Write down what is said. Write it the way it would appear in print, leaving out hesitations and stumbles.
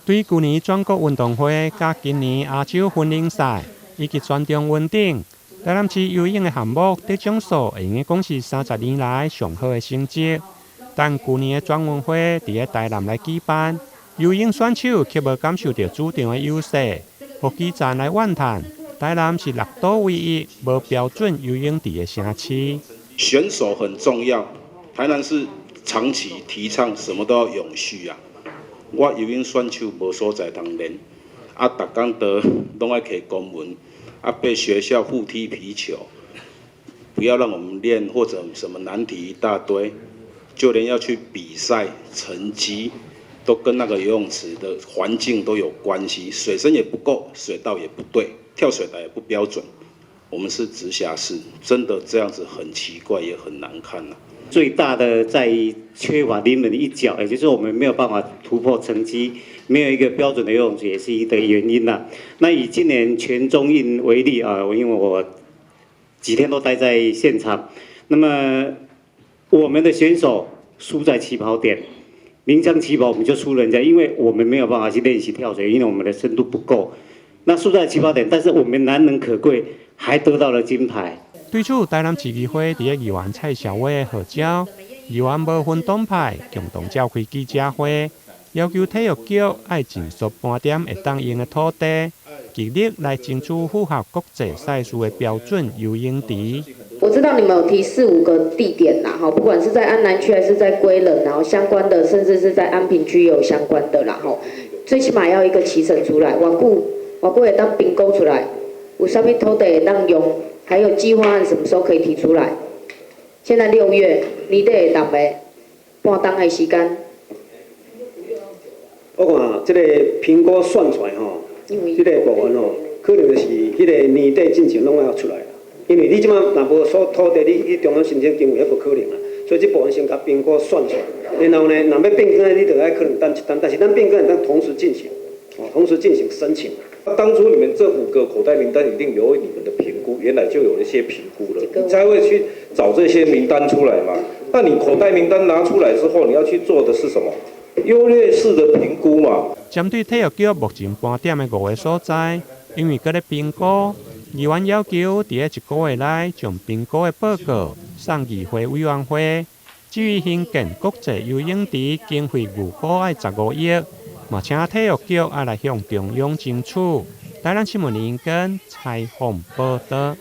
對舊年全國運動會佮今年亞洲分齡賽以及全中運頂，台南市游泳的項目得獎數會用講是30年來上好的成績。但舊年的全運會佇咧台南來舉辦，游泳選手卻無感受著主場的優勢，予基層來怨嘆，台南是綠島唯一無標準游泳池的城市。選手很重要，台南市長期提倡什麼都要永續啊。我游泳選手無所在通練，啊，逐工都攏愛提公文，啊，被學校互踢皮球，不要讓我們練或者什麼難題一大堆，就連要去比賽成績，都跟那個游泳池的環境都有關係，水深也不夠，水道也不對，跳水台也不標準。我們是直轄市，真的這樣子很奇怪，也很難看啊。最大的在於缺乏臨門一腳，也就是我們沒有辦法突破成績，沒有一個標準的游泳池，也是一個原因啦。那以今年全中運為例啊，因為我幾天都待在現場，那麼我們的選手輸在起跑點，鳴槍起跑我們就輸人家，因為我們沒有辦法去練習跳水，因為我們的深度不夠。那輸在起跑點，但是我們難能可貴，還得到了金牌。對此，台南市議會佇咧議員蔡蕭偉的號召，議員無分黨派，共同召開記者會，要求體育局愛盡速盤點會當用的土地，極力來爭取符合國際賽事的標準游泳池。我知道你們有提四五個地點啦，哈，不管是在安南區還是在歸仁，然後相關的，甚至是在安平區也有相關的啦，吼，最起碼要一個期程出來，偌久偌久會當評估出來，有啥物土地會當用，還有計劃案什麼時候可以提出來？現在6月，年底會當袂？半冬的時間。我看這個評估算出來吼，這個部分吼，可能就是彼個年底進前攏要出來啦。因為你這擺若無所土地，你去中央申請經費，彼無可能啦。所以這部分先共評估算出來，然後呢，若欲變更，你就愛可能等一等，但是咱變更會當同時進行，哦，同時進行申請。當初你們這五個口袋名單一定有你們的評估，原來就有一些評估了，你才會去找這些名單出來嘛。那你口袋名單拿出來之後，你要去做的是什麼？優劣勢的評估嘛。針對體育局目前盤點的五个所在，因為閣咧評估，議員要求佇咧一個月內將評估的報告送議會委員會。至於興建國際游泳池經費預估愛15億，嘛請體育局愛來向中央爭取。台南新聞林根採訪報導。